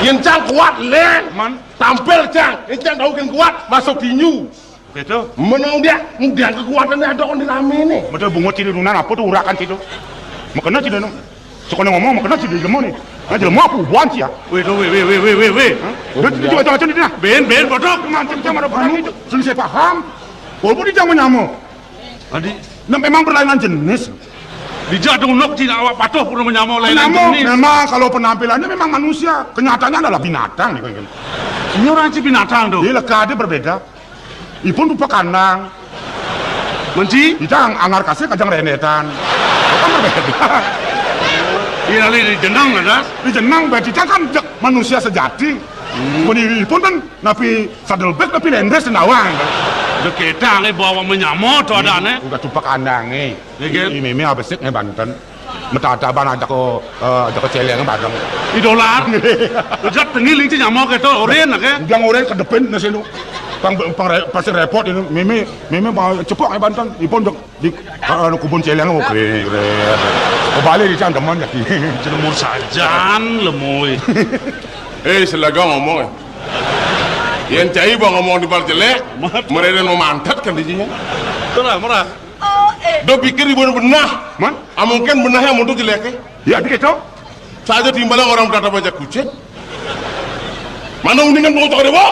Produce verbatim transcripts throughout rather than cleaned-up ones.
Yén cang kuat, lén. Man. Tampil cang. Yén cang tau kén kuat, masuk tinju. Kéto. Menang dia, dia kekuatanné ada kon di raméné. Betul bungut ci di dunan, apa to urakan ci to? Makéna ci dono. Sekolah ngomong, makéna ci di jelema né. Nah, jelema apa buan ci ya? Wéh, to, wéh, wéh, wéh, wéh, wéh, wéh. Hah? Dia, dia, dia, dia, dia. Bén, bén, botok. Mancing sama ada berani. Sudah saya paham. Walaupun dia jangan nyamuk. Adi, nah, memang berlainan jenis. Dijak dong nok, tidak awak patuh pun menyamuk lainan jenis. Memang kalau penampilannya memang manusia, kenyataannya adalah binatang nih, kan. Ini orang ci binatang to. Iya, leka ada berbeda. Ipun rupa kandang. Menci? Kita ang-, anggar kasih kajang rendetan. Itu kan berbeda. Iya, lali di jenang ada. Di jenang, berarti kan je-, manusia sejati. Hmm. Mun ipun kan napi sadelbék, napi léndés nawang. Dek kéta ngé bawa menyamuk to adané. Udah tupak andang ngé. Iya, kan? Ini mémé abesik ngé banten. Metata ban ajak ko, eh, ajak ko céléng bareng. Idolar. Ujat tengiling ci nyamuk kéto, orén, ké. Udah orén kedepin na sini. Pang, pang re-, pasti repot ini. Mémé, mémé mau cepok ngé banten. Ipun dek di, eh, anu kubun céléng, oh, keren, keren. Oh, balik di cang demen ya. Jelema sajan, lemoy. Eh, selaga ngomong, eh. Yén cai ba ngomong di bar jelék, meren mau mantet kan di jinya. Murah, murah. Do pikir ibu benah. Man? Amungkin benahnya mundur jelék, eh. Ya, dikit to. Saja timbalan orang berkata baca kucit. Mana uningan mau tak ada, Bo?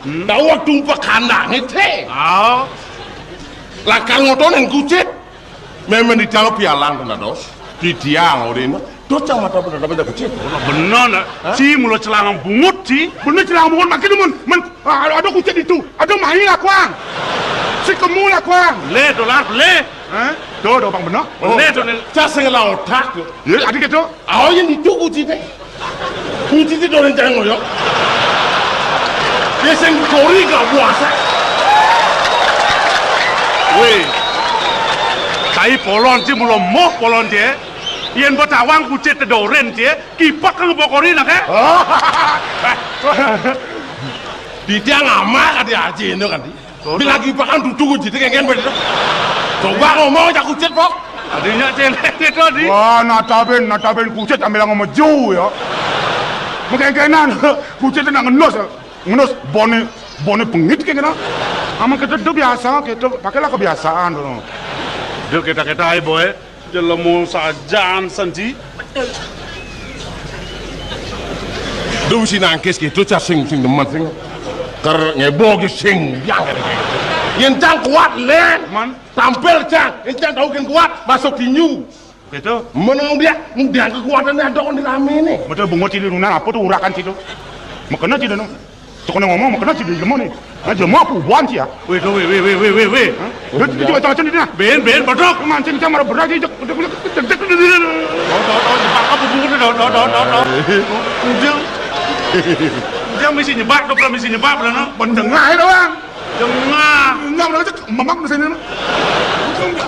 Hmm. Tahu waktu umpa kandang itu. Ah. Lakar ngotonan kucit. Memang di calo pialang kena dos. Di tiang, udah ini. Dos cang mata bener, bener kucit. Bener, nak. Hah? Ci mula celangang bungut, ci. Bener celangang bungut, makin demen. Men, ah, ada kucit itu. Ada main lakuang. Si kemu lakuang. Le, dolar, le. Hah? Tuh, tuh, bang bener. Le, tuh, nih. Cas sing la otak, tuh. Ya, adik itu. Aw, yang itu kucitnya. Kucitnya doren jangan ngoyok. Dia sing kori gak puasa. Wéh. Cai polon ci mula moh polon ci. Yén ba tawang kucit doren ci, kipak kang bokori nak, eh? Di tiang amal ada aja ini kan, di. Bilagi pakan dudu kucit kéngkén bener. Coba ngomong jak kucit, Pok. Adinya célék itu, Di. Wah, natabén, natabén kucit ambil ngomong ju ya. Mengkéngkénan, kucit nak ngenus, ya. Ngenus boné, boné pengit kéngkénan. Amun kita do biasa, kita pakailah kebiasaan dulu. Do kita-kita, ay, boy. Jelema sajan santi. Duh, si nangkis gitu, cah sing, sing demen, sing. Ker ngebo ge sing, yang. Yén cang kuat, lén. Man. Tampil, cang. Yén cang tau kén kuat, masuk tinju. Gitu. Menang dia, dia kekuatannya ada kon di raméné. Betul, bungut ci di dunan, apa to urakan ci to? Makéna ci dono. Sekolah ngomong, makéna ci di jelema né. Nah, jelema apa buan ci ya? Wéh, to, wéh, wéh, wéh, wéh, wéh, wéh. Hah? Dia, dia, dia, dia, dia. Bén, bén, botok. Mancing sama berat, dia, dia, dia. Tuh, tuh, tuh, nyebak apa bungut, tuh, tuh, tuh, tuh, tuh. Ujang. Ujang misi nyebak, tuh, pernah misi nyebak, pernah, no? Pendengar itu, Bang. Jengah. Enggak, pernah cek, memang di sini, no.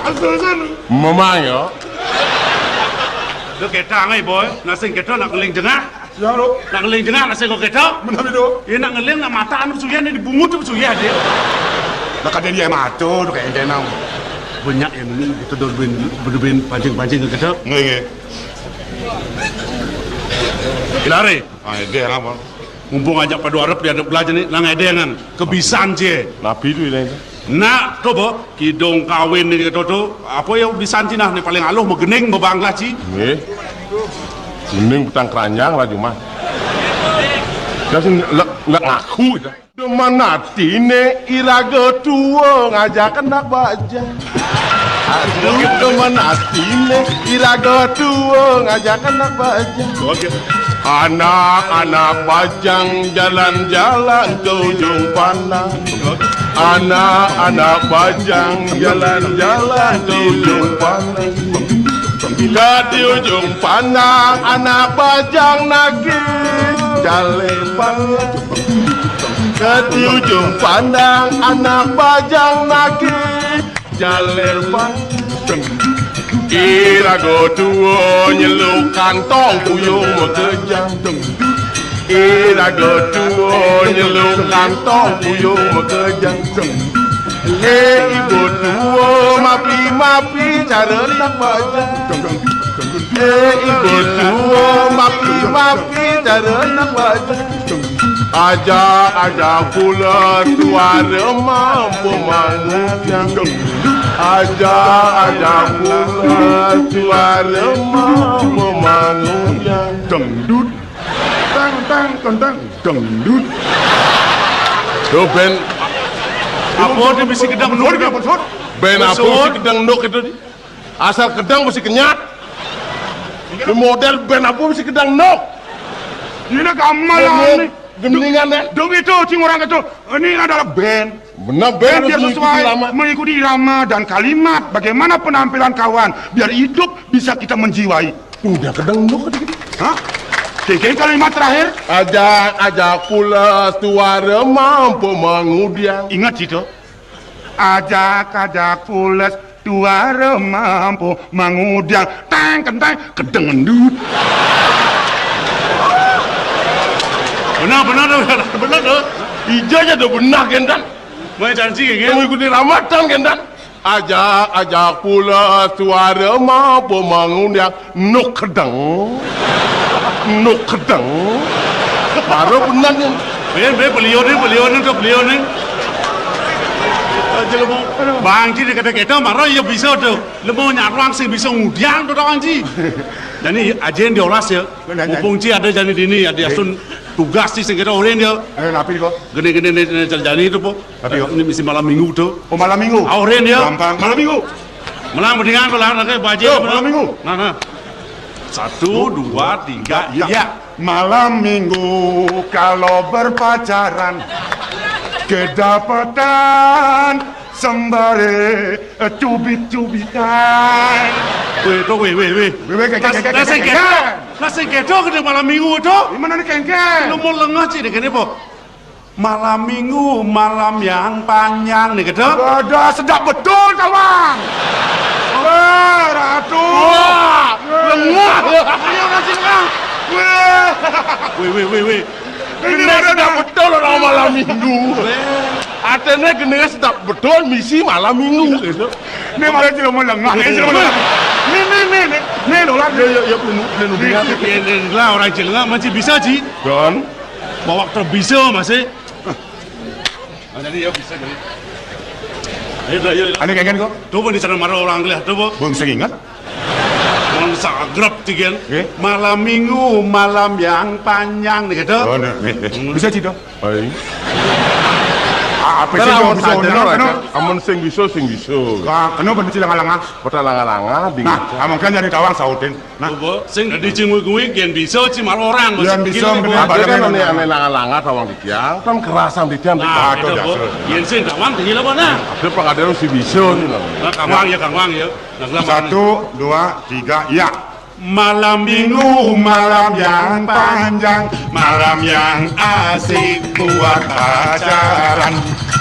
Asal sana. Memang, ya. Lu kéta, ngai, boy. Nasing kéta nak ngeling jengah. Ya, lo. Nak ngeling jengah, nasé kok kéto. Bener itu. Ya, nak ngeling, nak mata anu suyah, nih dibungut tuh suyah dia. Lah, kadén dia mata, tuh kayak kéna. Banyak yang ini, kita udah ben, udah ben pancing-pancing ke kita. Nggih, nggih. Ilare. Ah, dia apa? Mumpung ajak padu arep dia ada belajar nih, nang edengan. Kebisan cie. Nabi itu ini. Nak, coba, kidung kawin ni kata tu, apa ya bisan ci nah, ni paling aluh megening bebanglah ci. Nggih. Mending petang keranjang lah cuma. Dah sini lek, lek ngaku dah. Demen atine iraga tua ngajak anak bajang. Aduh, demen atine iraga tua ngajak anak bajang. Anak-anak bajang jalan-jalan ke ujung pandang. Anak-anak bajang jalan-jalan di ujung pandang. Ka di ujung pandang anak bajang nagih jaler pandang. Ka di ujung pandang anak bajang nagih jaler pandang. Iraga tua nyeluk kantong puyung makejang. Iraga tua nyeluk kantong puyung makejang. Eh, ibu tua mapi-mapi cara nak bajang. Eh, ibu tua, mapi, mapi, cara nak baca. Aja, aja pula suara mampu mengundang. Aja, aja pula suara mampu mengundang. Dangdut. Tang, tang, tang, tang. Dangdut. Tuh, Ben. Apa dia mesti kedang nuk? Apa dia mesti kedang nuk itu? Asal kedang mesti kenyat. Ini model band apa mesti kedang nok? Ini gamelan nih. Gendingan ya. Dong itu, cing orang itu. Ini adalah band. Benar band, band biar sesuai, mengikuti irama dan kalimat. Bagaimana penampilan kawan? Biar hidup bisa kita menjiwai. Udah kedang nok tadi. Hah? Kengkeng kalimat terakhir. Ajak-ajak pula suara mampu mengudiang. Ingat itu. Ajak-ajak pules tuara mampu mengudang. Tang kentang kedendut. Benar, benar tuh, benar tuh. Ija aja udah benar, Gendan. Mau janji, ya, Gen? Mengikuti Ramadan, Gendan. Ajak-ajak pula suara mampu mengundang. Nuk kedeng. Nuk kedeng. Baru benar ni. Bén, bén, beliau ni, beliau ni tu, beliau ni. Aja lemu. Bang Ji dia kata kita, marah ya bisa tu. Lemu nyak ruang sing bisa ngudiang tu orang Ji. Jadi ajen dia oras ya. Mumpung Ji ada jadi dini, ada asun tugas di sing kita orang dia. Eh, napi ko? Gini, gini, ni, ni, jadi tu po. Tapi, oh. Ini mesti malam minggu tu. Oh, malam minggu? Auren dia. Gampang. Malam minggu. Malam mendingan kalau nak baca. Yo, malam minggu. Nah, nah. Satu, dua, tiga, ya. Ya. Malam minggu kalau berpacaran kedapatan sembari, eh, cubit-cubitan. Weh, tu, weh, weh, weh. Weh, weh, kengkeng, kengkeng, kengkeng. Nasi kedo kena malam minggu tu. Di mana ni kengkeng? Lu mau lengah cik ni kena apa? Malam minggu, malam yang panjang ni kata. Ada sedap betul, kawan. Wah, Ratu. Wah, lengah. Ini orang sini, Bang. Weh. Weh, weh, weh, weh. Ini ada sedap betul orang malam minggu. Artinya kena sedap betul misi malam minggu. Ni malah jelema lengah, ni jelema lengah. Ni, ni, ni, ni. Ni lolah. Ya, ya, ya, penuh, penuh. Ni, ni lah orang jelema masih bisa, Ji. Kan? Bawa terbisa masih. Ah, jadi ya bisa jadi. Ayo, ayo. Ane kengen kok. Coba di sana marah orang kelih, coba. Bang sing ingat. Orang sagrap tigen. Eh? Malam minggu, malam yang panjang ni kata. Oh, ni, ni. Hmm. Bisa cita. Hai. Ah, apa sih? Amun sing bisa, sing bisa. Kena bener cita langa-langa. Kota langa-langa. Nah, amun kan jadi tawang sautin. Nah. Coba, sing dadi cing wig-wig, yen bisa, ci mar orang, yén bisa, mesti mending gini, apa kan namanya? Ane langa-langa tawang di tiang, kan kerasan di tiang. Nah, itu, Bu. Yén sing tawang, tinggi lah, Bu, nah. Ada pengadilan si bisa, nih, lah. Nah, Kang Wang, ya, Kang Wang, ya. Nah, selamat. Satu, dua, tiga, ya. Malam minggu, malam yang panjang, malam yang asik buat pacaran.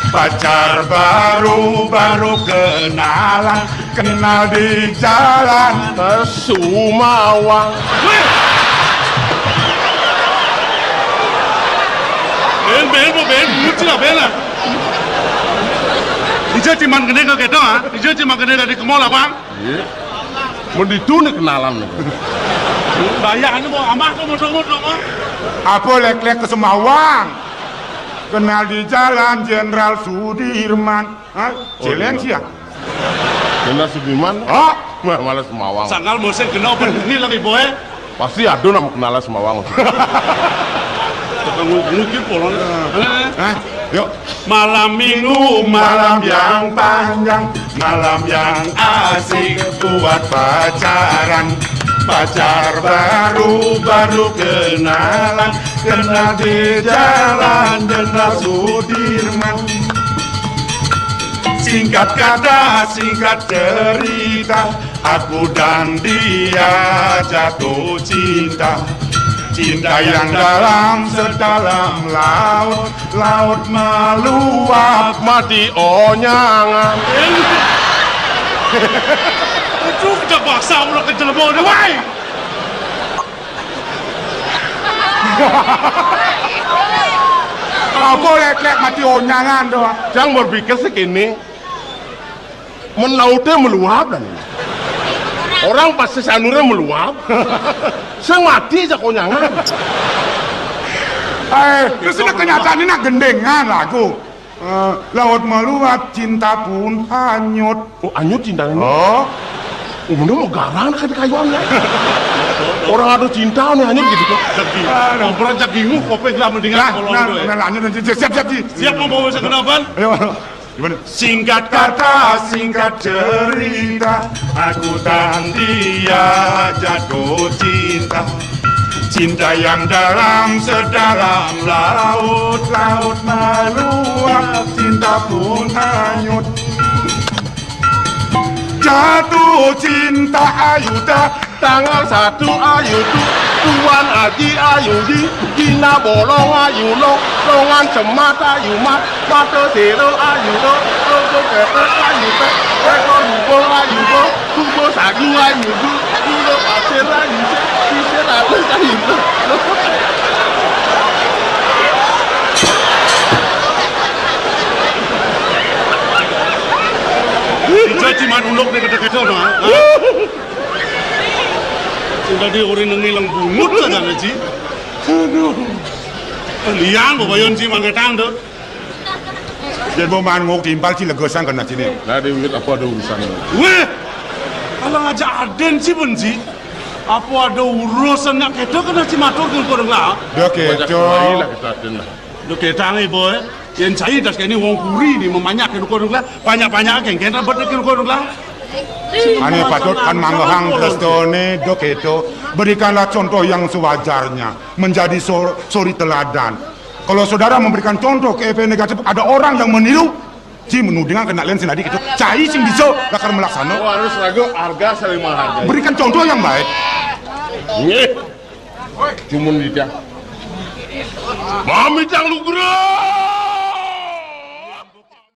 Pacar baru, baru kenalan, kenal di jalan. Sumawang. Wéh. Bén, bén, bén, bén, nguci lah, bén lah. Ija ciman kene ke keto, ha? Ija ciman kene ke di kemol, abang? Iya. Mun ditu nih kenalan nih. Bayar anu mau amah tuh, mau, mau, mau. Apa lek-lek ke Sumawang? Kenal di jalan Jenderal Sudirman. Hah? Oh, Celeng iya. Sih ya? Jenderal Sudirman? Oh. Wah, malah Sumawang. Sangkal musim kena open ini lagi, boy. Pasti ada nama kenalan Sumawang. Tukang mungkin polon. Hah? Yuk. Malam minggu, malam yang panjang, malam yang asik buat pacaran. Pacar baru, baru kenalan, kenal di jalan Jenderal Sudirman. Singkat kata, singkat cerita, aku dan dia jatuh cinta. Cinta yang dalam sedalam laut, laut meluap. Mati onyangan. Itu kita paksa mula ke jelema ni, wai. Apa lek-lek mati onyangan tu? Jangan berpikir sekini. Mun lauté meluap dah ni. Orang pas sesanure meluap, sing mati aja konyangan. Eh, terus ini kenyataan ini nak gendengan lagu. Eh, laut meluap, cinta pun hanyut. Oh, hanyut cinta ini. Oh. Oh, bener mau garang nak kayuannya. Orang ada cinta nih hanyut gitu kok. Jagi. Aduh. Kompor jagi, uh, kopek lah mendingan. Nah, kalau nah, gitu ya. Nah, lanjut, lanjut. Siap, siap, Ji. Siap mau bawa sekenapan? Ayo. Gimana? Singkat kata, singkat cerita, aku dan dia jatuh cinta. Cinta yang dalam sedalam laut, laut meluap, cinta pun hanyut. Jatuh cinta ayu dah. Tanggal satu ayu tu, Tuan Haji ayu di, Dina bolong ayu lo, longan semat ayu mat, mata sero ayu lo, rogo ketek ayu tek, ekor hubung ayu lo, hubung sagu ayu du, gula pasir ayu sik, sisir alus ayu lo. Ija ciman uluk nih kata-kata mah. Sing dadi ora nengileng bungut saja, Ji. Aduh. Liang kok bayon Ji mangketang to. Yen mau mangan nguk timpal Ji legesan kena sini. Lah, Dewi, apa ada urusan? Weh. Alang aja aden Ji ben Ji. Apa ada urusan nak kedo kena Ji matur ke kono lah. Dah kedo. Lah kita aden lah. Lho, ketange, Boy. Yen jai das kene wong kuri ni memanyak kene kono lah, banyak-banyak geng kene rebet kene kono lah. Ane patut kan manggehang prestone do kedo. Berikanlah contoh yang sewajarnya, menjadi so- suri teladan. Kalau saudara memberikan contoh ke efek negatif, ada orang yang meniru, Ji menudingan kena len sinadi gitu. Cai sing bisa lakar melaksana. Oh, harus lagu harga saling menghargai. Berikan contoh yang baik. Nggih. Cumun lidah. Mami cang lugra.